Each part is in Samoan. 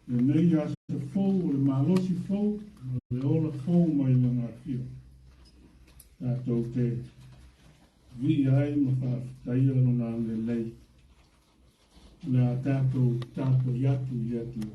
Lenei aso fou o le malosi fou, ma le ola fou mai lana afio. Tatou te viia ai ma faafetaia lona agalelei. O le a tatou tapuai atu i le Atua.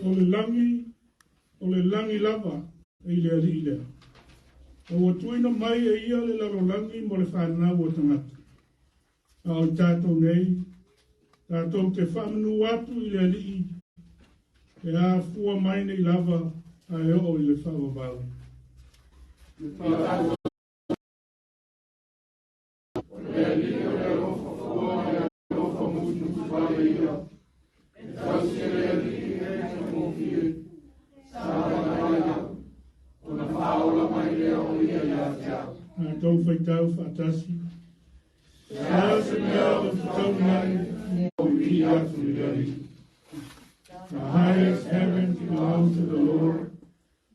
O le lagi, o le lagi lava e i le alii lea. A ua tuuina mai e ia le lalolagi mo le fanau o tagata. A o i tatou nei, tatou te faamanu atu i le alii e afua mai nei lava ae oo i le faavavau. O le Alii o le alofa fua ma le alofa musumusu ia. E tausi e le Alii e faigofie, sa ia, ona faaola mai lea o ia ia te au. Tatou faitau faatasi. Se a se mea o tatau mai, O vivii atu i le Alii. The highest heavens belong to the Lord,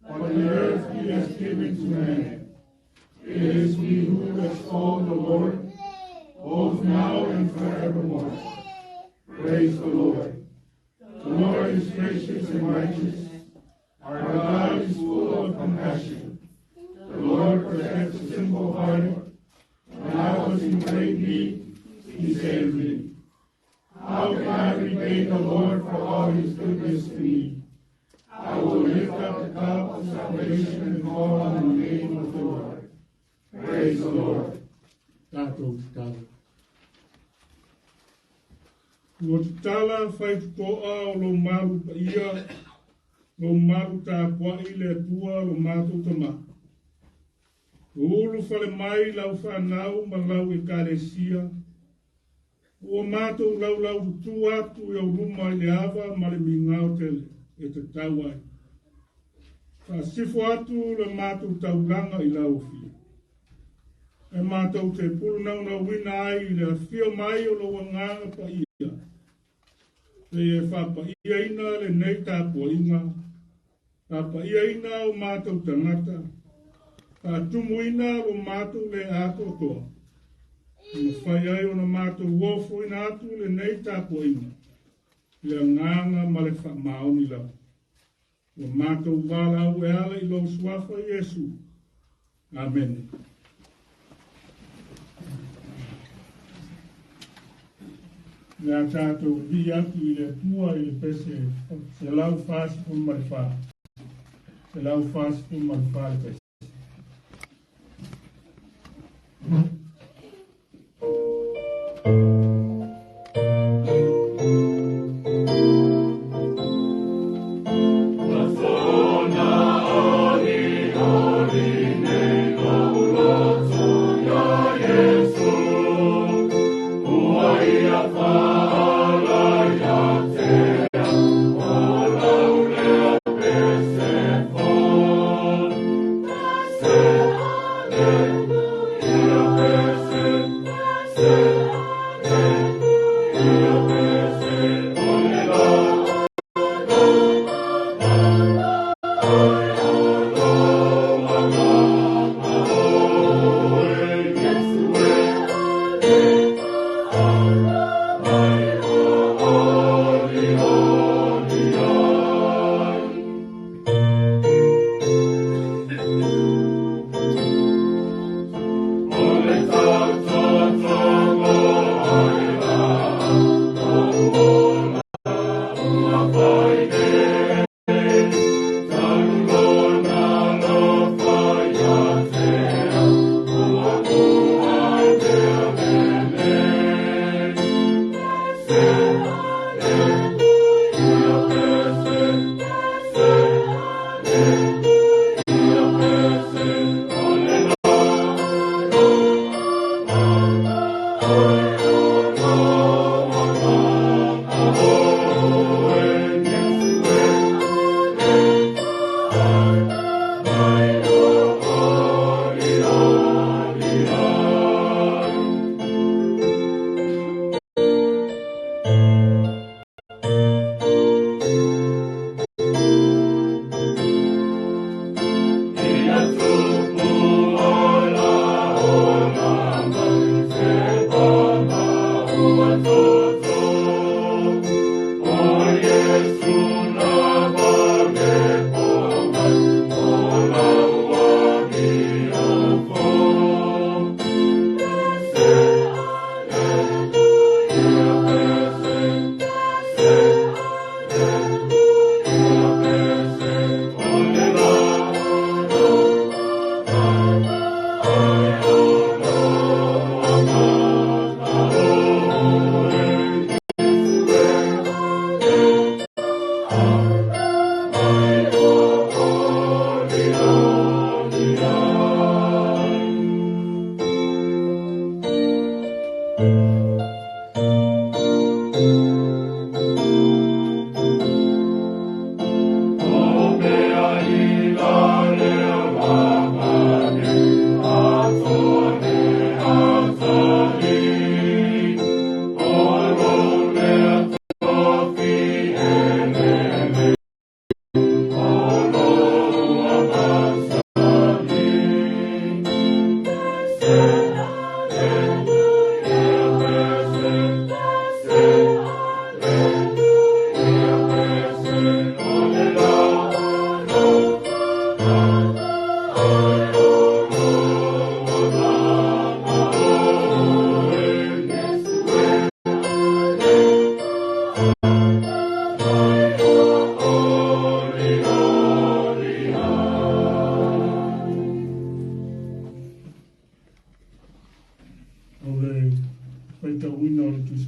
but the earth he has given to man. It is we who extol the Lord, both now and forevermore. Praise the Lord. The Lord is gracious and righteous. Our God is full of compassion. The Lord protects the simple-hearted. When I was in great need, he saved me. How can I repay the Lord for all his goodness to me? I will lift up the cup of salvation and call on the name of the Lord. Praise the Lord. Tatou tatalo. Ua tatala faitotoa o lou malu paia, lou malu tapuai le Atua lo matou Tama. Ua ulu fale mai lau fanau ma lau ekalesia, ua matou laulaututu atu i ou luma i le ava ma le migao tele e tatau ai. Faasifo atu le matou taulaga i lau afio. E matou te pulunaunauina ai i le afio mai o lou agaga paia, pei e faapaiaina lenei tapuaiga, faapaiaina o matou tagata, faatumuina lo matou le atoatoa, e mafai ai ona matou ofoina atu lenei tapuaiga, i le agaga ma le faamaoni lava. Ua matou valaau e ala i lou suafa Iesu. Amene. Le a tatou vivii atu i le Atua i le pese 144. 144 le pese. Oli oli nei lou loto ia Iesu, ua ia faala ia te au, o lau lea pese fou. Pese, aleluia,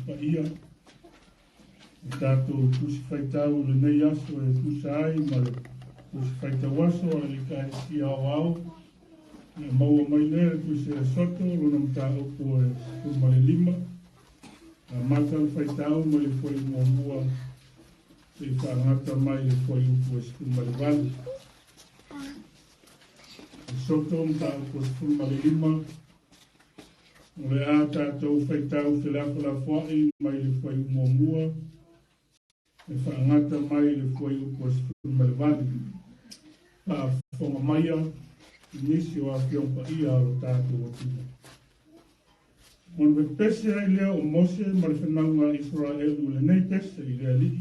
Paia, o tatou Tusi Faitau i lenei aso e tusa ai ma le Tusi Faitau Aso a le Ekalesia Aoao, na maua mai lea le Tusi a Soto, lona mataupu e 15, amata le faitau mai le fuaiupu muamua seia faagata mai le fuaiupu e 18. Soto mataupu 15, o le a tatou faitau felafolafoai mai le fuaiupu muamua e faagata mai le fuaiupu 18. Faafofoga maia i nisi o afioga paia o lo tatou atunuu. Ona pepese ai lea o Mose ma le fanauga a Isaraelu i lenei pese i le Alii,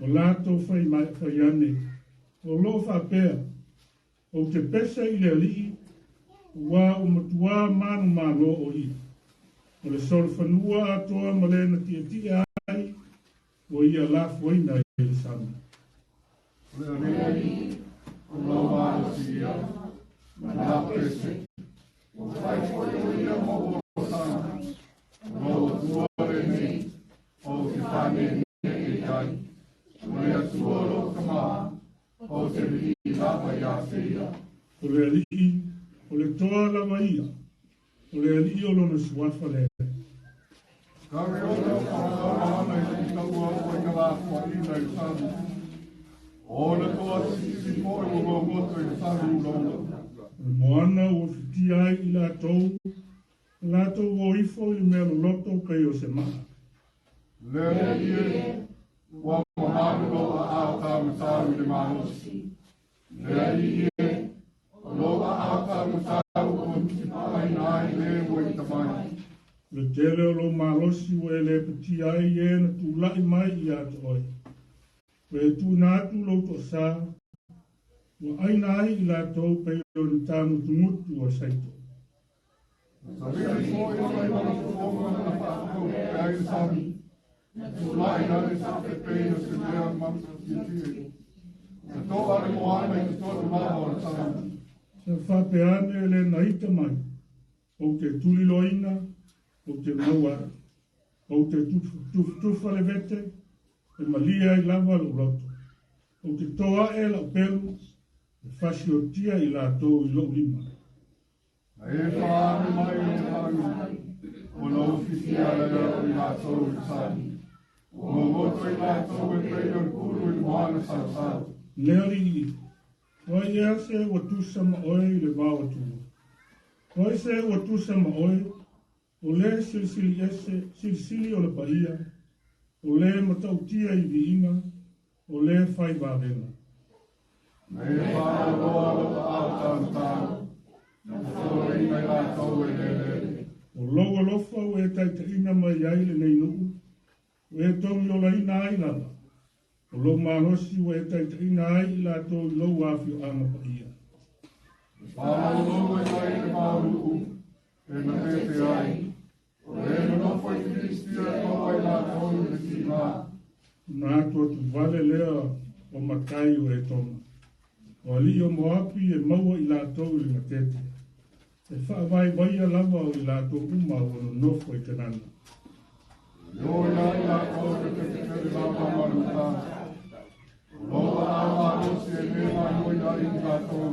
o latou fai fai ane, o lo o faapea, ou te pese i le Alii, aua ua matuā manumalo o ia. O le solofanua atoa ma le na tietie ai, ua ia lafoina i le sami. O le Alii, o lou malosi ia, ma na pese, ua fai foi o ia mou olataga, o lou Atua lenei, ou te faaneenee i ai, o le Atua o lou tamā, ou te vivii lava ia te ia. O le Alii, o le toa lava ia, o le Alii o lona suafa lea. Kariota whakatauranga i te taua o i ngā lafoaina i le sami. O le toa sisisi foi ua gogoto i le sami ulaula. O le moana ua fitia ai i latou, latou o ifo i le mea loloto pei o se maa. Le Alii e, ua mamalu lou aao taumatau i le malosi. Le Alii e, o lou aao taumatau ua mutipaaina ai le ua ita mai. O le tele o lou malosi ua e lepatia ai e na tulai mai ia te oe. Ua e tuuina atu lou toasā, ua aina ai i latou pei o ni tagutugutu o le saito. Na savili foi le faiva na fofoga na faataupe ai le sami. Na tulai ai le safe pei o se mea matietie. Na toa le moana i totonu lava o le sami. Sa faapea ane le na ita mai, ou te tuliloaina, ou te maua ae. Ou te tufatufa le vete, e malie ai lava lou loto. Ou te toa ae lau pelu, e fasiotia i latou i lou lima. Na e faano mai i le lagi, ona ufitia lea o i latou i le sami. Ua gogoto i latou e pei o le pulu i le moana sausau. Le Alii, o ai ea se ua tusa ma oe i le vao atua? O ai se ua tusa ma oe, o le silisili ese, silisili o le paia, o le matautia i viiga, o le fai vavega. Na e faalauloa lou aao taumatau, na fofoloina i latou e lelele. O lou alofa ua e taitaiina mai ai lenei nuu, ua e togiolaina ai lava. O lou malosi ua e taitaiina ai i latou i lou afioaga paia. E faalauloa ai le mauluu, e matete ai. O le nonofo i Filistia e maua i latou i le tiga. Ona atu atu vale lea o matai o Etoma. O alii o Moapi e maua i latou i le gatete. E faavaivaia lava o i latou uma ua nonofo i Kanana. E o ai latou i le ketekete lava ma le matā. O lou aao malosi e le gaoioi ai i latou,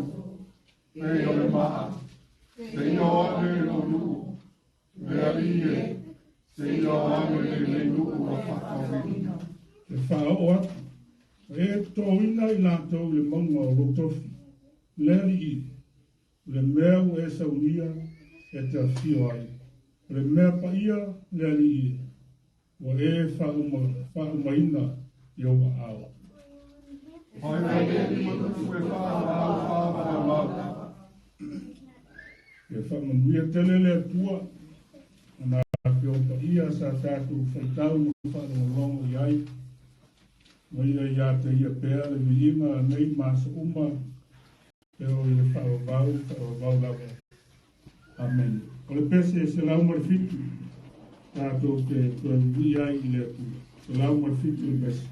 pei o le maa. Seia o ane i lou nuu, le Alii e, seia o ane lenei nuu ua faatauina. E faaoo atu, ua e totoina i latou i le mauga o lou tofi, le Alii, o le mea ua e saunia e te afio ai. O le mea paia, le Alii, ua e faaumaina i ou aao. Fai mai le matupu e wha au wha ma lau. Ia faamanuia tele le Atua ona afioga paia sa tatou faitau ma faalogologo i ai. Ma ia ia te ia pea le viiga nei ma aso uma e oo i le faavavau, faavavau lava. Amene. O le pese 107, tatou te toe vivii ai i le Atua. 107 le pese.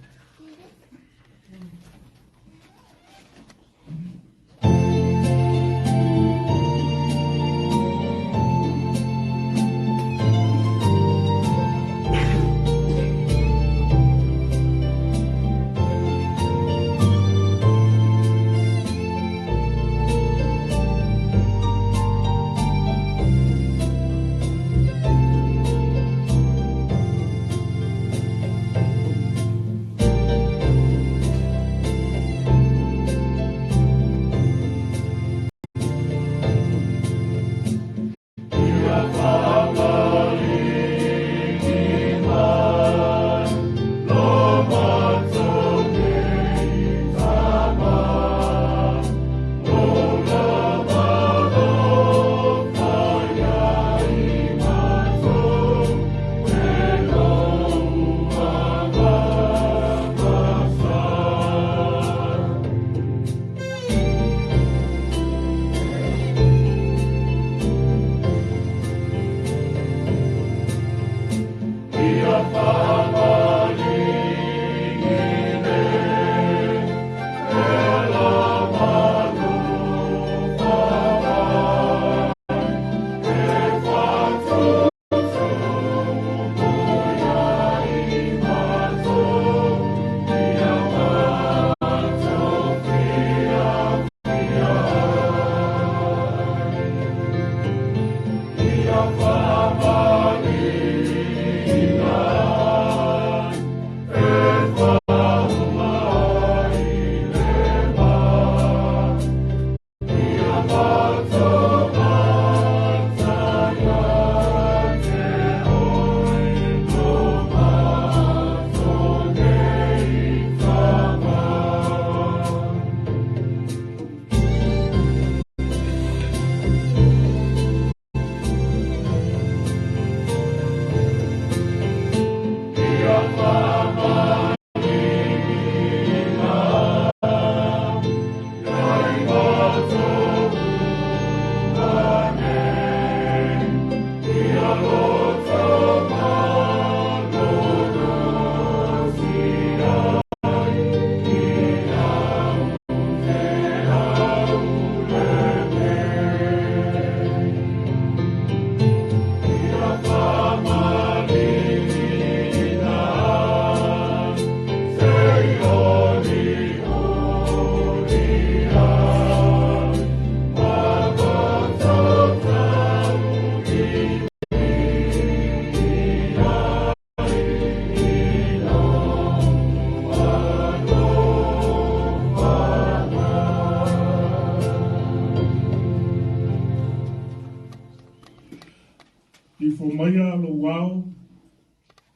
Ifo maia lou ao,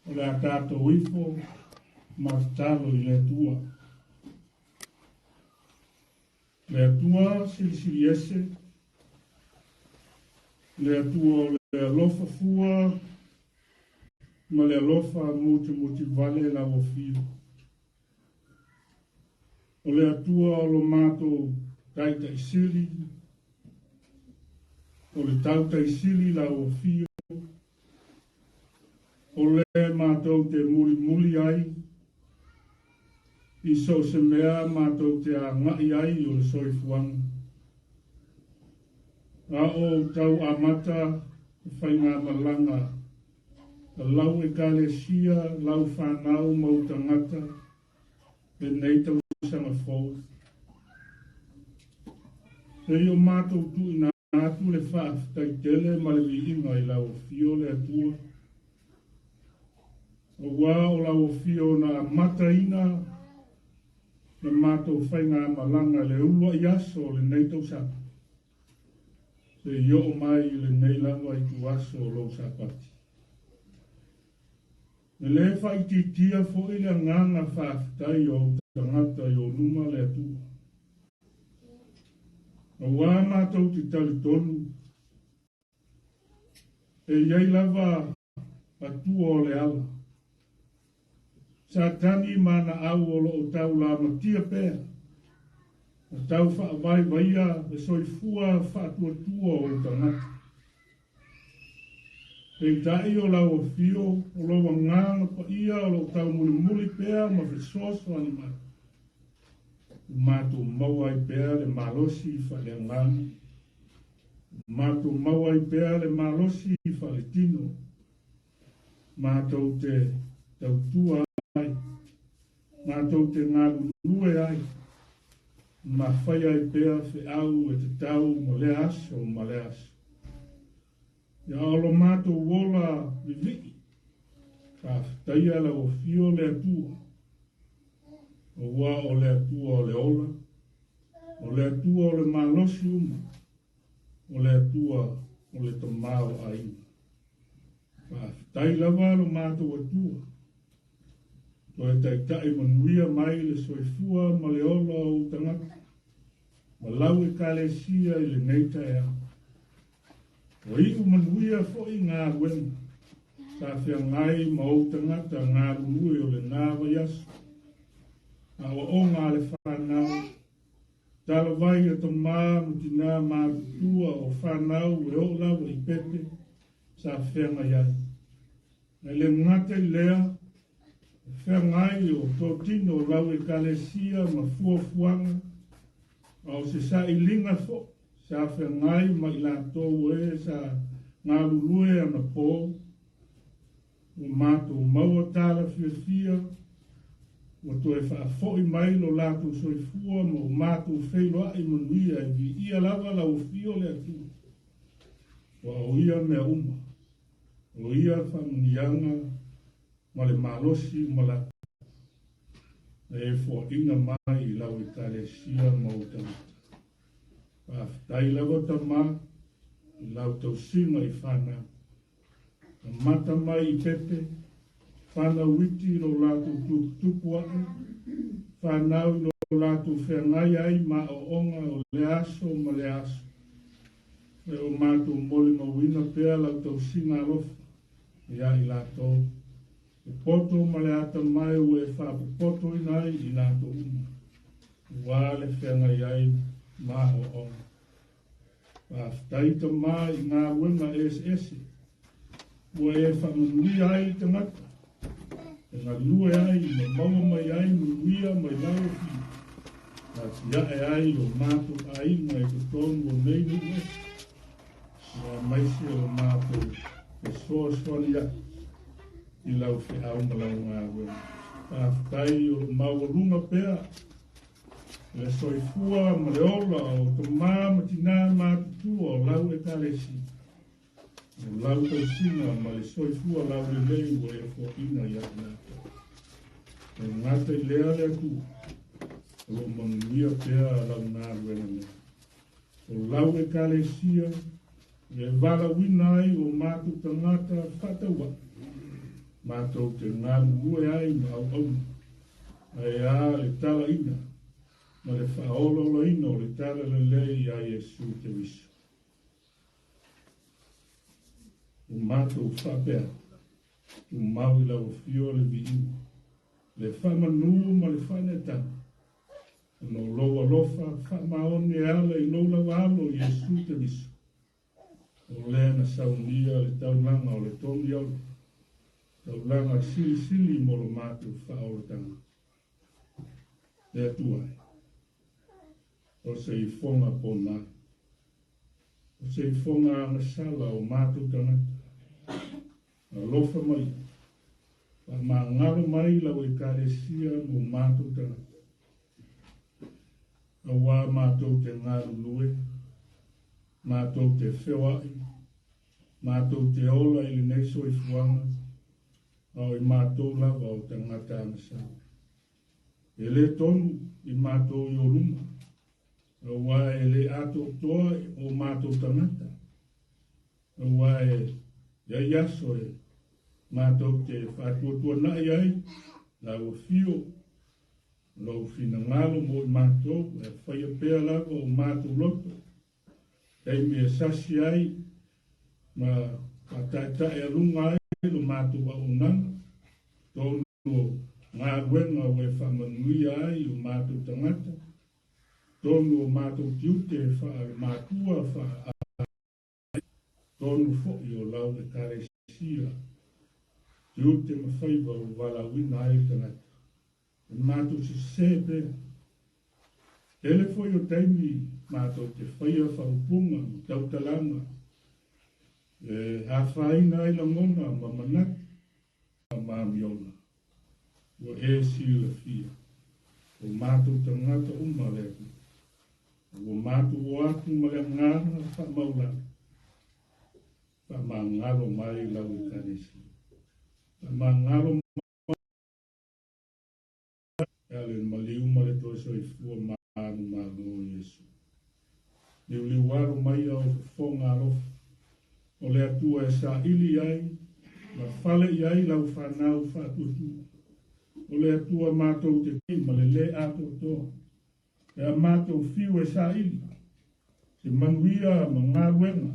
o le a tatou ifo ma tatalo i le Atua. Le Atua silisili ese, le Atua o le alofa fua ma le alofa mutimuti vale lau afio. O le Atua o lo matou taitaisili, o le tautaisili lau afio, o le matou te mulimuli ai i so o se mea matou te agai ai o le soifuaga. A o tau amata le faigamalaga a lau Ekalesia, lau fanau ma ou tagata lenei tausaga fou. Pei o matou tuuina atu le faafetai tele ma le viiga i lau Afio le Atua, aua o lau Afio na amataina le matou faigamalaga i le uluai aso o lenei tausaga, seia oo mai i lenei lava ituaso o lou Sapati. E le faaitiitia foi le agaga faafetai o ou tagata i ou luma le Atua. Aua matou te talitonu, e i ai lava Atua o le ala. Satani ma ana au o lo o tau lamatia pea, ma tau faavaivaia le soifua faatuatua o ou tagata. Peitai o lau afio, o lou agaga paia o lo o taumulimuli pea ma fesoasoani mai, ua matou maua ai pea le malosi faaleagaga, ua matou maua ai pea le malosi faaletino, matou te tautua ai, matou te galulue ai, ma fai ai pea feau e tatau mo lea aso ma lea aso. Ia o lo matou ola vivii, faafetaia lau afio le Atua, aua o le Atua o le ola, o le Atua o le malosi uma, o le Atua o le tamaoaiga. Faafetai lava lo matou Atua, toe taitai manuia mai le soifua ma le ola o ou tagata, ma lau Ekalesia i lenei taeao. Ua iu manuia foi galuega sa feagai ma ou tagata galulue o lena vaiaso, aoaoga a le fanau, talavai a tamā ma tinā matutua o fanau e oo lava i pepe sa feagai ai. E le gata i lea, e feagai o totino o lau Ekalesia ma fuafuaga, a o se sailiga foi sa feagai ma i latou e sa galulue anapō, ua matou maua tala fiafia, ua toe faafoi mai lo latou soifua ma ua matou feiloai manuia e viia lava lau afio le Atua, ua o ia mea uma. O ia faamuniaga ma le malosi uma lava na e foaina mai i lau Ekalesia ma ou tagata. Faafetai lava Tama i lau tausiga i fanau. Amata mai i pepe, fanau iti i lo latou tuputupu aʻe, fanau i lo latou feagai ai ma aoaoga o lea aso ma lea aso. E o matou molimauina pea lau tausiga alofa iā i latou. E poto ma le atamai ua e faapopotoina ai i latou uma, aua le feagai ai ma aoaoga. Faafetai Tama i galuega eseese ua e faamanuia ai le tagata e galue ai ma maua mai ai manuia mai lau afio, e atiae ai lo matou aiga i totonu o nei nuu ese, aemaise o lo matou fesoasoani ai i lau feau ma lau galuega. Faafetai o lo o maualuga pea le soifua ma le ola o tamā ma tinā matutua o lau Ekalesia, o lau tausiga ma le soifua laulelei ua e foaina iā i latou. E gata i lea le Atua, o lo o manuia pea lau galuega nei. O lau Ekalesia e valaauina ai o matou tagata faatauaʻi, matou te galulue ai ma auauna, ae a le talaina ma le faaolaolaina o le talalelei iā Iesu Keriso. Ua matou faapea atu, tumau i lau afio le viiga, le faamanu ma le faaneetaga, ona o lou alofa faamaoni e ala i lou lava Alo Iesu Keriso, o lea na saunia le taulaga o le togiaula, taulaga silisili mo lo matou faaolataga. Le Atua e, o se ifoga pona, o se ifoga agasala o matou tagata, alofa mai, faamagalo mai lau Ekalesia mo matou tagata. Auā matou te galulue, matou te feoaʻi, matou te ola i lenei soifuaga, a o i matou lava o tagata agasala. E le tonu i matou i o luma, auā e le atoatoa o matou tagata, auā e iai aso e matou te faatuatuanaʻi ai lau afio, lou finagalo mo i matou, e faia pea lava o matou loto, taimi e sasi ai ma faataetaealuga ai lo matou auaunaga, tonu o galuega ua e faamanuia ai o matou tagata, tonu o matou tiute faale-matua faale tonu foi o lau Ekalesia, tiute ma faiva ua valaauina ai le tagata. E matou sese pea. Tele foi o taimi matou te faia faaupuga ma tautalaga e afaina ai lagona ma manatu ma amioga. Ua e silafia, o matou tagata uma le Atua. Ua matou o atu ma le agaga faamaulalo, faamagalo mai lau Ekalesia. Faamagalo E ala i le maliu ma le toe soifua manumalo o Iesu. Liuliu alo mai au fofoga alofa o le Atua e saili i ai ma fale i ai lau fanau faatuatua. O le Atua matou te ma le lē atoatoa pe a matou fiu e saili se manuia ma galuega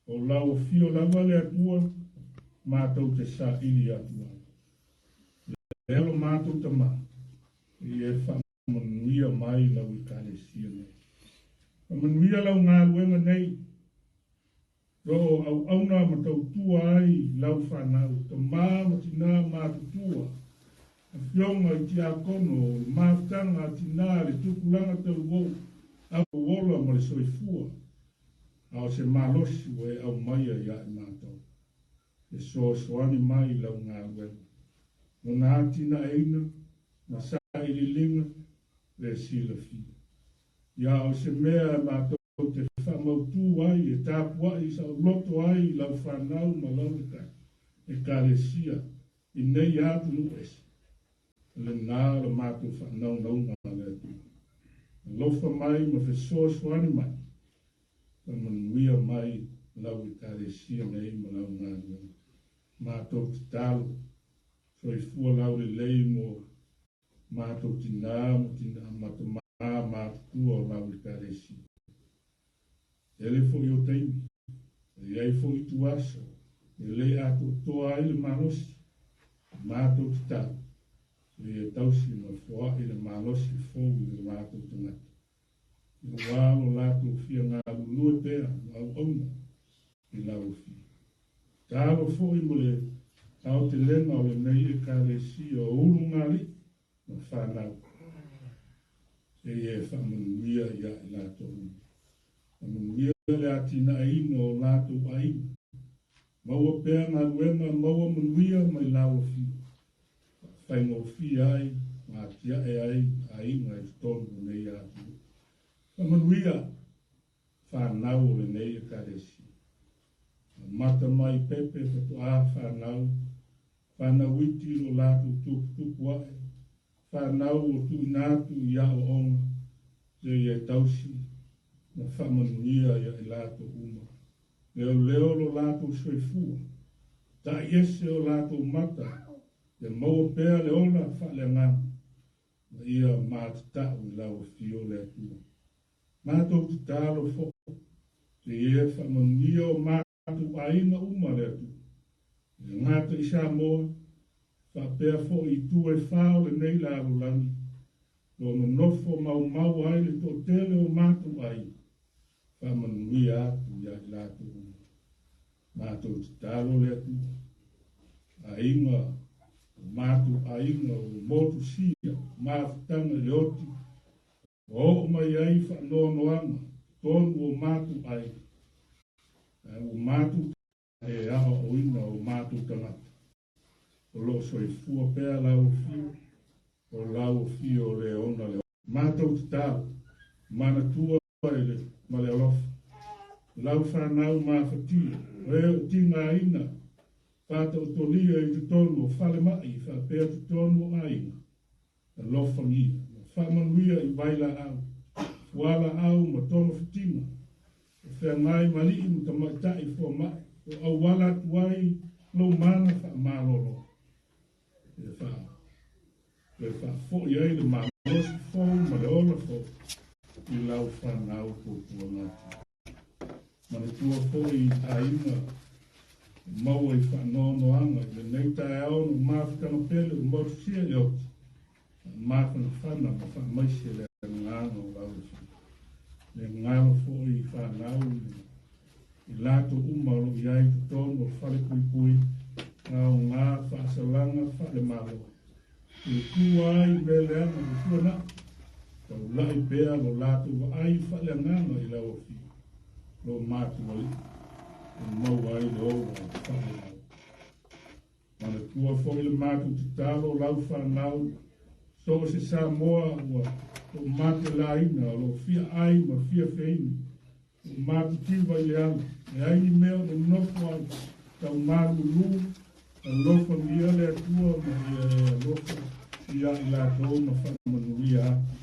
o lau afio lava le Atua matou te saili atu ai. Lea lo matou Tama, i e faamanuia mai lau Ekalesia nei. Faamanuia lau galuega nei, lo o auauna ma tautua ai lau fanau, tamā ma tinā matutua, afioga i tiakono, o le mafutaga a tinā, le tupulaga tauvou, au ola ma le soifua, a o se malosi ua e aumaia iā i matou. Fesoasoani mai i lau galuega. Lona atinaeina ma sailiiliga le silafia. Ia o se mea matou te faamautu ai e tapuai saoloto ai i lau fanau ma lau Ekalesia i nei atunuu ese, lena la matou faanaunauga a le Atua. Alofa mai ma fesoasoani mai. Faamanuia mai lau Ekalesia nei ma lau galuega. Matou tatalo, soifua laulelei mo matou tinā ma tinā ma tamā matutua o lau Ekalesia. Tele foi o taimi, e i ai foi ituaso e lē atoatoa ai le malosi. Matou tatalo, seia tausi ma foa'i le malosi fou i o matou tagata. Aua lo latou fia galulue pea ma auauna i lau afio. Tatalo foi mo le aotelega o lenei Ekalesia o Ulugalii ma fanau, seia e faamanuia ia i latou uma. Faamanuia le atinaeina o latou aiga. Maua pea galuega, maua manuia mai lau afio. Faafaigofie ai ma atiae ai aiga i totonu o nei atunuu. Faamanuia fanau o lenei Ekalesia. Amata mai pepe faatoa fanau, fanau iti lo latou tuputupu ae, fanau o tuuina atu i aoaoga, seia e tausi ma faamanuia ia i latou uma. Leoleo lo latou soifua, ta'i ese o latou mata, ia maua pea le ola faaleagaga, ma ia matata'u i lau afio le Atua. Matou tatalo foi, seia e faamanuia o matou aiga uma le Atua. E le gata i Samoa, faapea foi i itu e fā o lenei lalolagi, lo nonofo maumau ai le toatele o matou aiga, faamanuia atu ia i latou uma. Matou tatalo le Atua. Aiga, o matou aiga o motusia, mafutaga i le oti, ua oo mai ai faanoanoaga, totonu o matou aiga. Ae ua matou e aoaoina o matou tagata. O loo soifua pea lau afio, o lau afio o le ona le. Matou tatalo, manatua i le ma le alofa. Lau fanau mafatia, o e o tigaina, faataotolia i totonu o falemai faapea totonu o aiga. Alofagia, ma faamanuia i vailaau, fualaau ma togafitiga, o feagai ma alii ma tamaitai fomai, o auala atu ai lou mana faamalolo. E toe faafoi ai le malosi fou ma le ola fou i lau fanau puapuaga atu. Manatua foi i aiga maua i faanoanoaga i lenei taeao no mafutaga pele o motusia i le oti, mafanafana ma faamaise le agaga o lau afio. Le galo foi i fanau i latou uma o loo i ai totonu o fale puipui, aoga faasalaga faalemalo. I tua ai mea leaga ua tuanai, taulai pea lo latou vaai faaleagaga i lau afio, lo matualii, e maua ai le ola faalelau. Manatua foi le matou tatalo lau fanau, so o se Samoa ua o matelaina o loo fia ai ma fia feinu, o matitiva i le ala, e ai ni mea o nonofo ai, tau malulu, alofagia le Atua ma ia e alofa ia i latou ma faamanuia atu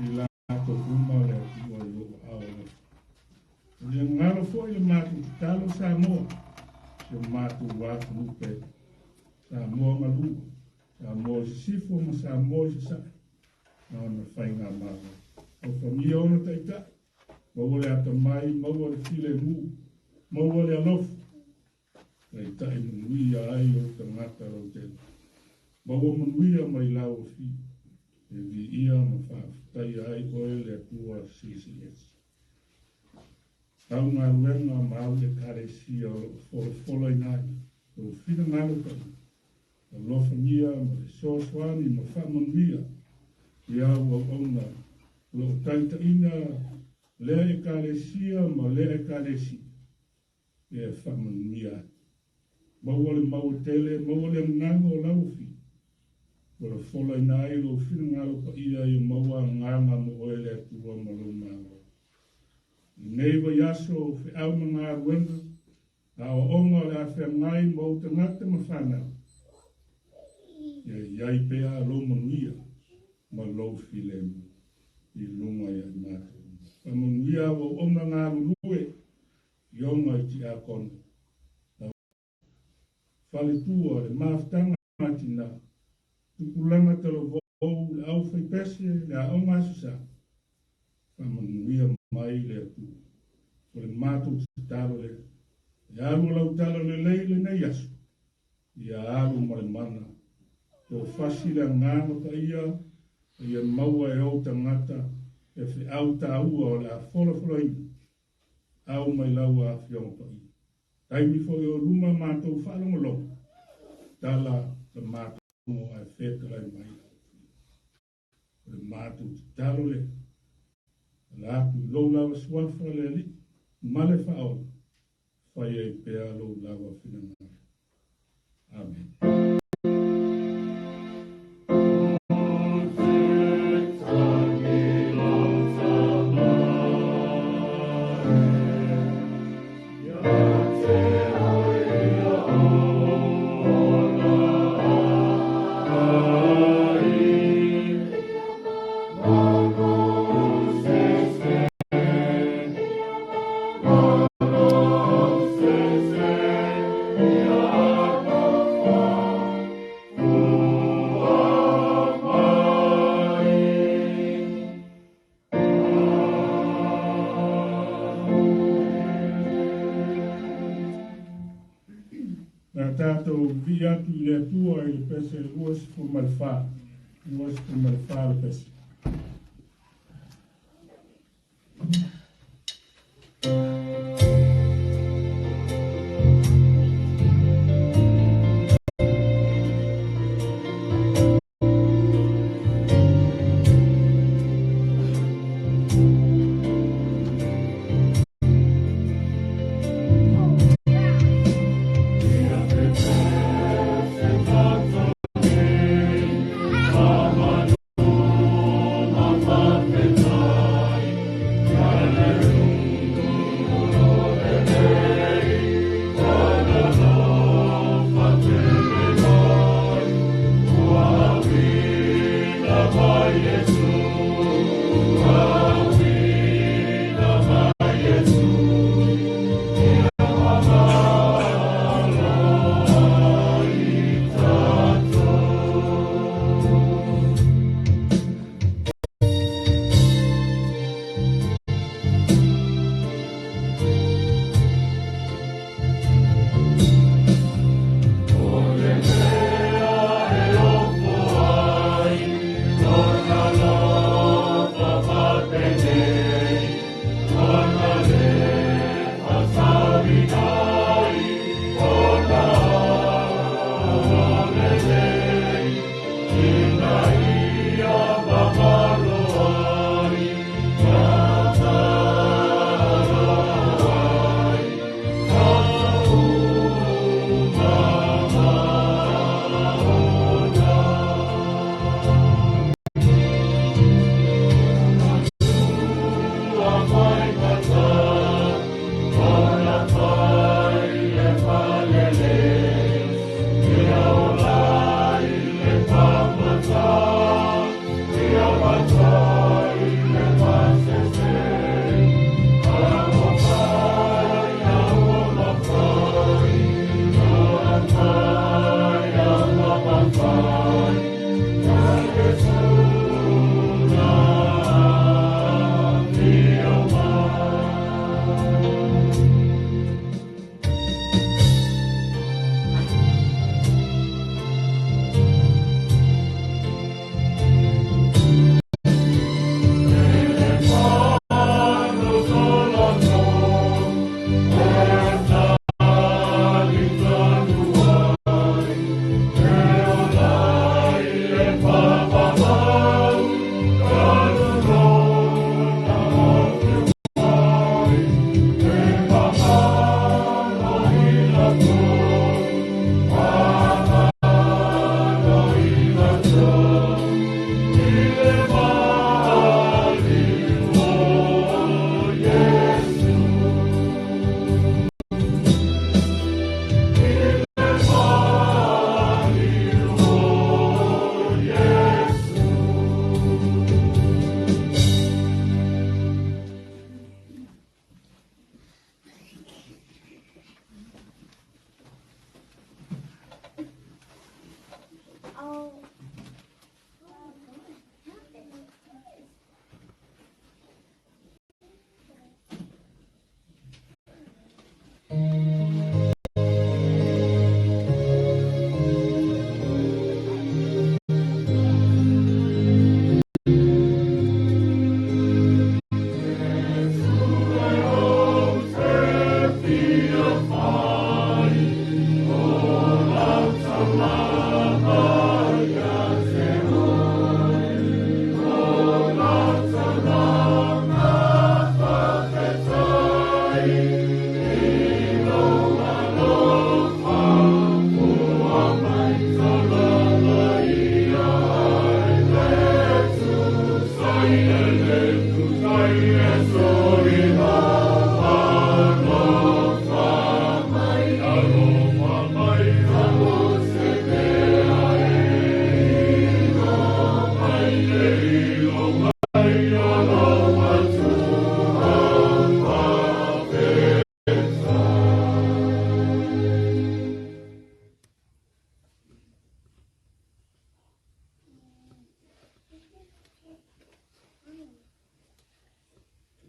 i latou uma le Atua i lou aao alofa. O le galo foi le matou tatalo Samoa, si o matou atunuu pele. Samoa malua, Samoa i sisifo ma Samoa i sasae, ma ona faigamalo. Alofagia ona taitai, maua le atamai, maua le filemu, maua le alofa, taitai manuia ai ou tagata lautele. Maua manuia mai lau afio, e viia ma faafetaia ai oe le Atua Silisili Ese. Au galuega ma au Ekalesia o loo folafolaina ai, lou finagalo paia, alofagia ma le fesoasoani ma faamanuia i au auauna o loo taitaiina lea Ekalesia ma lea Ekalesia, e faamanuia atu. Maua le maua tele, maua le agaga o lau afio, ua lafolaina ai lou finagalo paia ia maua agaga mo oe le Atua ma lou malo. I lenei vaiaso o feau ma galuega, aoaoga o le a feagai ma ou tagata ma fanau, ia i ai pea lou manuia ma lou filemu i luga ia i matou uma. Faamanuia au auauna galulue, afioga i tiakono, lau faletua, le mafutaga a tina, tupulaga talavou, le aufaipese, le aoga Aso Sa, faamanuia mai le Atua. O le matou tatalo lea, e alu lau tala lelei lenei aso, ia alu ma le mana, toafasi le Agaga Paia, a ia maua e ou tagata le feau taua o le a folafolaina, au mai lau Afioga Paia. Taimi foi o luma matou faalogologo, tala la matou logo ae fetalai mai lau Afioga. O le matou tatalo lea, ala atu i lou lava suafa le Alii ma le Faaola, fai ai pea lou lava finagalo. Amene. Na tatou vivii atu i le Atua i le pese 24, 24 le pese.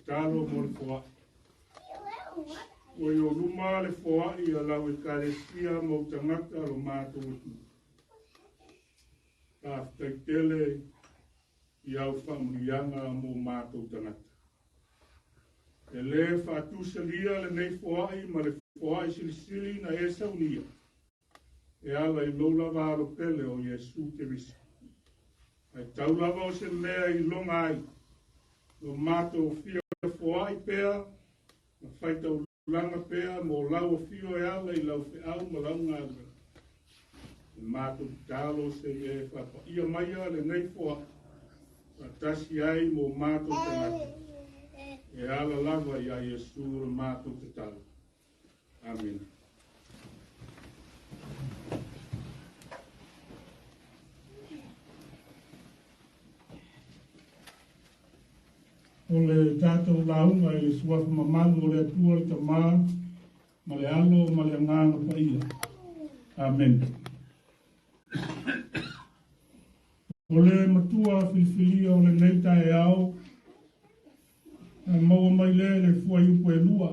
Tatalo mo le foai. Ua i ou luma le foai a lau Ekalesia ma ou tagata lo matou atunuu. Faafetai tele i au faamanuiaga mo matou tagata. E lē faatusalia lenei foai ma le foai silisili na e saunia e ala i lou lava alo pele o Iesu Keriso. Ae tau lava o se mea i loga ai lo matou fia foai pea ma faitaulaga pea mo lau afio e ala i lau feau ma lau galuega. E matou tatalo se i e faapaia maia lenei foai faatasi ai mo matou tagata e ala lava iā Iesu le matou tatalo. Amene. O le tatou lauga i le suafa mamalu o le Atua le Tama ma le Alo ma le Agaga Paia. Amene. O le matua filifilia o lenei taeao, na maua mai lea i le fuaiupu e lua.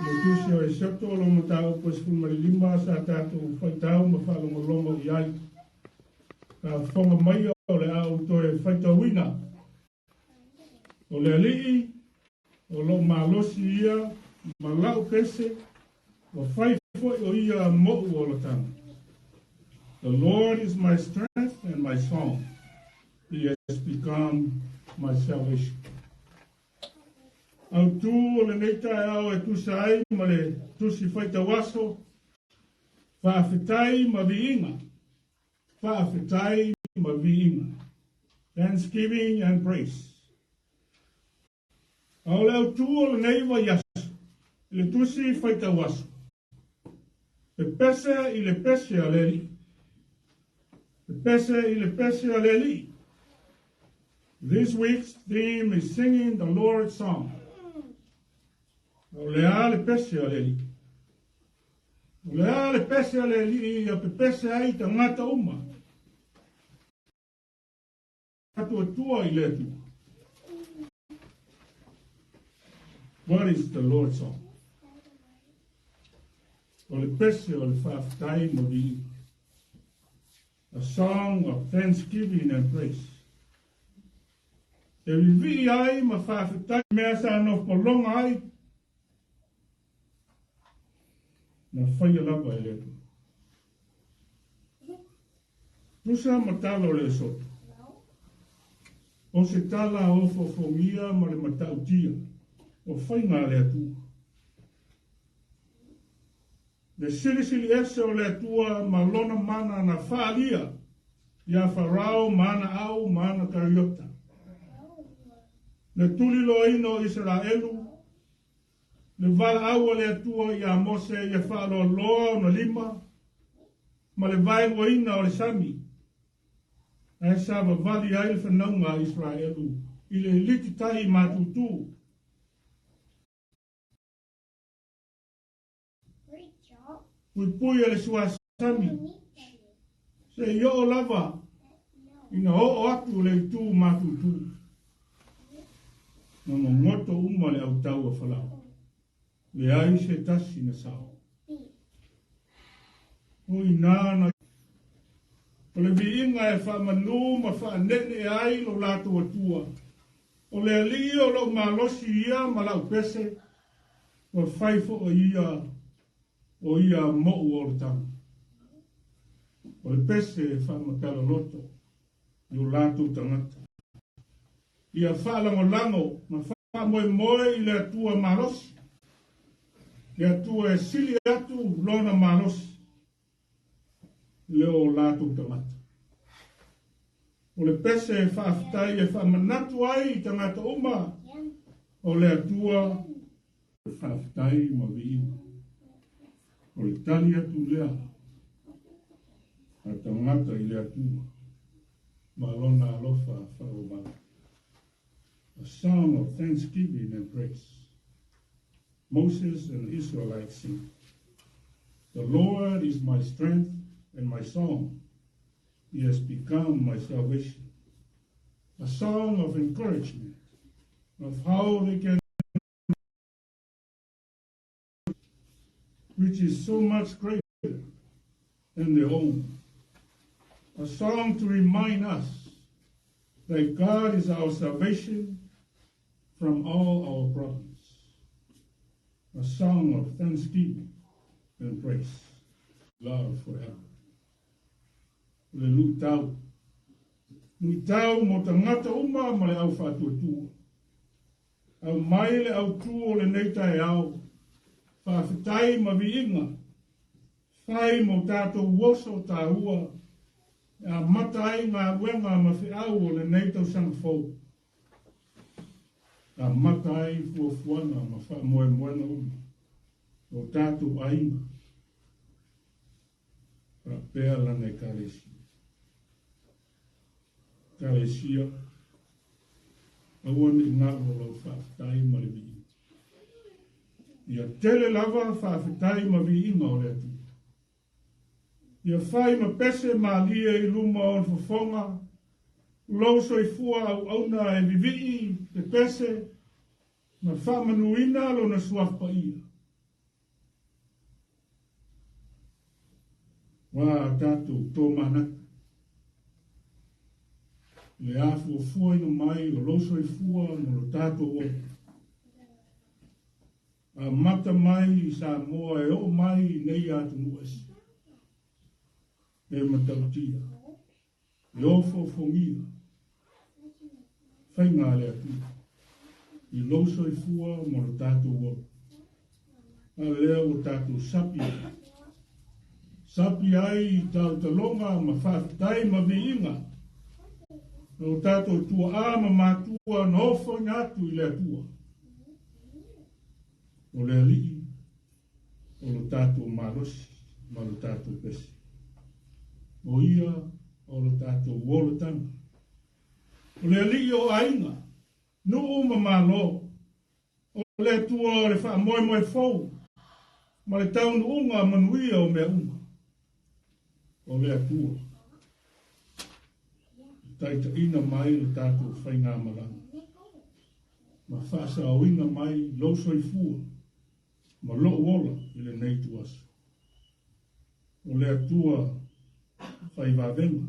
Le tusi o Eseto lo mataupu e 15 sa tatou faitau ma faalogologo i ai. Ka fofoga maia o le a ou toe faitauina. O le Alii, o lou malosi ia ma lau pese, ua fai foi o ia moʻu olataga. The Lord is my strength and my song. He has become my salvation. Autū o lenei taeao e tusa ai ma le tusi faitau aso, faafetai ma viiga. Faafetai ma viiga. Thanksgiving and praise. A o le autū o lenei vaiaso i le tusi faitau aso, pepese i le pese a le Alii. Pepese i le pese a le Alii. This week's theme is singing the Lord's song. O le a le pese a le Alii. O le a le pese a le Alii ia pepese ai tagata uma. Atuatua i le Atua. What is the Lord's song? O le pese o le faafetai ma viiga. A song of thanksgiving and praise. E vivii ai ma faafetai mea sa nofopologa ai na faia lava e le Atua. Tusa ma tala o le Esoto. O se tala ofoofogia ma le matautia o faiga a le Atua. Le silisili ese o le Atua ma lona mana na faaalia iā Farao ma ana au ma ana kariota. Le tuliloaina o Isaraelu, le valaau a le Atua iā Mose ia faaloaloa ona lima ma le vaeluaina o le sami, ae savavali ai le fanauga a Isaraelu i le lititai matutu. Puipui e le suasami. Seia oo lava ina oo atu le itu matutu. Na gogoto uma le autau a Falao, leai se tasi na sao. O i ina na. O le viiga e faamanu ma faaneenee ai lo latou Atua, o le Alii o lou malosi ia ma lau pese, ua fai foi ia o ia mo'u olataga. O le pese e faamatala loto i o latou tagata. Ia faalagolago ma faamoemoe i le Atua malosi, le Atua e sili atu lona malosi le o latou tagata. O le pese e faafetai e faamanatu ai i tagata uma o le Atua faafetai ma viiga. O le tali atu lea a tagata i le Atua ma lona alofa faavavau. A song of thanksgiving and praise. Moses and the Israelites sing. The Lord is my strength and my song. He has become my salvation. A song of encouragement of how they can, which is so much greater than their own. A song to remind us that God is our salvation from all our problems. A song of thanksgiving and praise. Love forever. O le luitau. Luitau mo tagata uma ma le au faatuatua. Aumai le autū o lenei taeao. Faafetai ma viiga. Fai mo tatou oso tāua. E amata ai galuega ma feau o lenei tausaga fou. Amata ai fuafuaga ma faamoemoega uma o tatou aiga. Faapea lana Ekalesia. Ekalesia, aua ne i galo lau faafetai ma le viiga. Ia tele lava faafetai ma viiga o le Atua. Ia fai ma pese malie i luma o ona fofoga, lou soifua auauna e vivii te pese ma faamanuina lona suafa paia. Ua tatou tomanatu le afuafuaina mai o lou soifua ma lo tatou ola. Amata mai i Samoa e oo mai i nei atunuu ese. E matautia, e ofoofogia, faiga a le Atua i lou soifua ma lo tatou ola. A lea ua tatou sapi ai. Sapi ai i talotaloga ma faafetai ma viiga. O tatou tuaa ma matua na ofoina atu i le Atua. O le Alii o lo tatou malosi ma lo tatou pese. O ia o lo tatou olataga. O le Alii o aiga, nuu ma malo. O le Atua o le faamoemoe fou ma le taunuuga manuia o mea uma. O le Atua e taitaiina mai lo tatou faigamalaga ma faasaoina mai lou soifua ma lou ola i lenei ituaso. O le Atua fai vavega,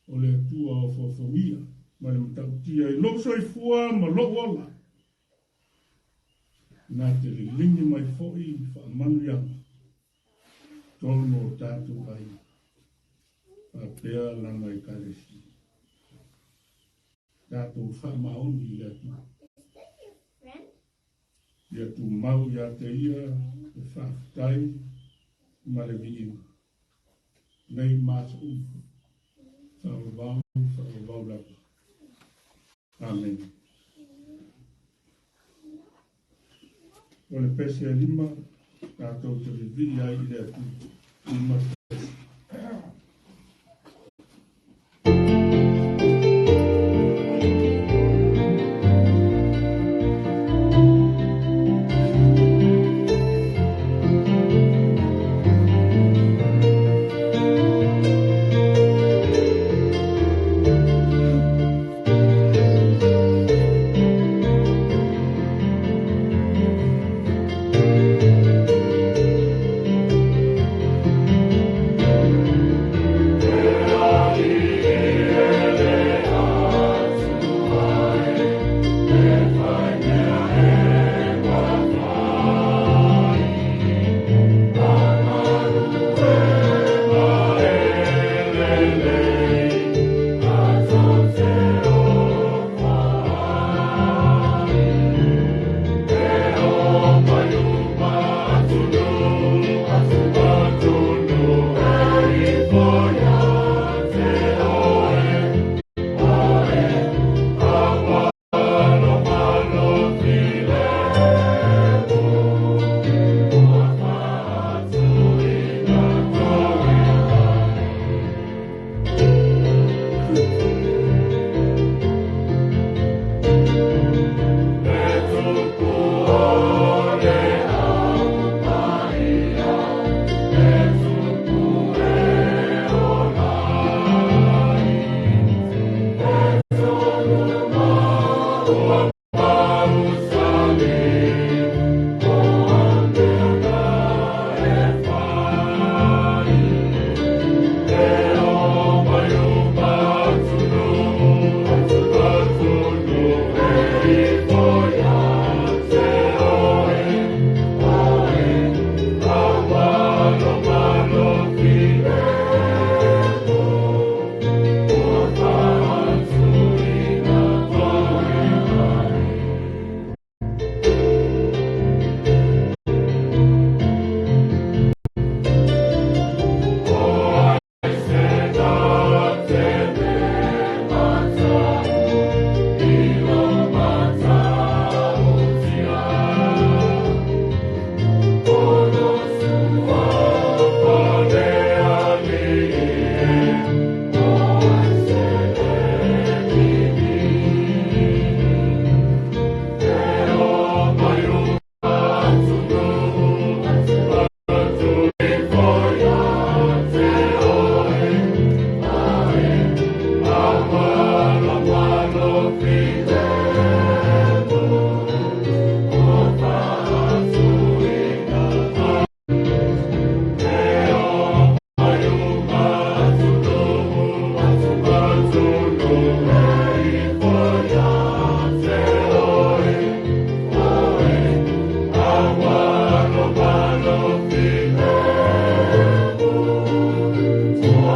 o le Atua ofoofogia ma le matautia i lou soifua ma lou ola, na te liligi mai foi i faamanuiaga tonu o tatou aiga, faapea lana Ekalesia. Tatou faamaoni i le Atua. Ia tumau ia te ia le faafetai ma le viiga. Nei ma aso uma. Faavavau, faavavau lava. Amene. O le pese e lima, tatou te vivii ai i le Atua. Lima pese.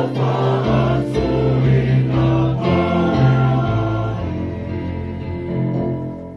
Alofa.